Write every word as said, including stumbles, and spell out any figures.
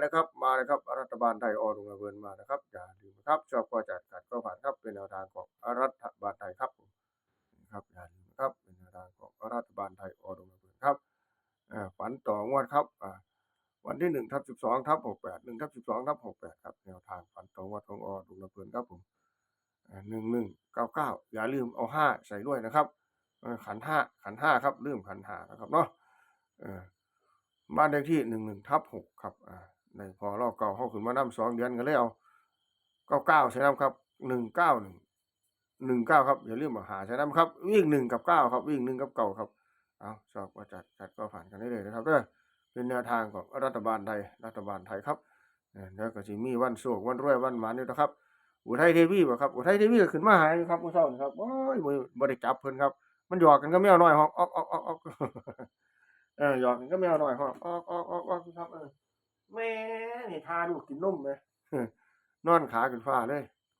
นะครับ มาเลยครับ รัฐบาลไทย อ.ดุลอำเภอ มานะครับ อย่าลืมนะครับ ชอบก็จัด ขัดก็ผ่านครับ เป็นแนวทางของรัฐบาลไทยครับผม ครับ อย่าลืมนะครับ เป็นแนวทางของรัฐบาลไทย อ.ดุลอำเภอ ครับ อ่า ฝันต่องวดครับ อ่า วันที่ หนึ่งทับสิบสองทับหกแปด หนึ่งทับสิบสองทับหกแปด ครับ แนวทางฝันต่องวดของ อ.ดุลอำเภอ ครับผม อ่า หนึ่งหนึ่งเก้าเก้า อย่าลืมเอาห้าใส่ด้วยนะครับ เออ ขันห้า ขันห้าครับ ลืมขันห้านะครับเนาะ เออ บ้านเลขที่ หนึ่งหนึ่งทับหก ครับ อ่า ได้พ่อเลาะเก่าเฮาขึ้นมานำสองเดือน ก็เลยเอา เก้าเก้า ใส่นำครับ หนึ่งเก้าหนึ่ง หนึ่งเก้า ครับ อย่าลืมเอาห้าใส่นำครับ วิ่ง หนึ่งกับเก้า ครับ วิ่ง หนึ่งกับเก้า ครับ เอา ชอบก็จัด ขัดก็ผ่านกันได้เลยนะครับเด้อ เป็นแนวทางของรัฐบาลไทย รัฐบาลไทยครับ เออ แล้วก็สิมีวันโชค วันรวย วันหมานอยู่นะครับ อุทัยเทวีบ่ครับ อุทัยเทวีก็ขึ้นมาหาอยู่ครับ มื้อเช้านี่ครับ โอ้ย บ่ บ่ได้จับเพิ่นครับ มันหยอกกันกับแมวน้อยฮ้อง ออก ออก ออก ออก เออ หยอกกันกับแมวน้อยฮ้อง ออก ออก ออก ออก ครับ เออ แม่นี่ ทาลูกกินนมแหม นอนขาขึ้นฟ้าเลย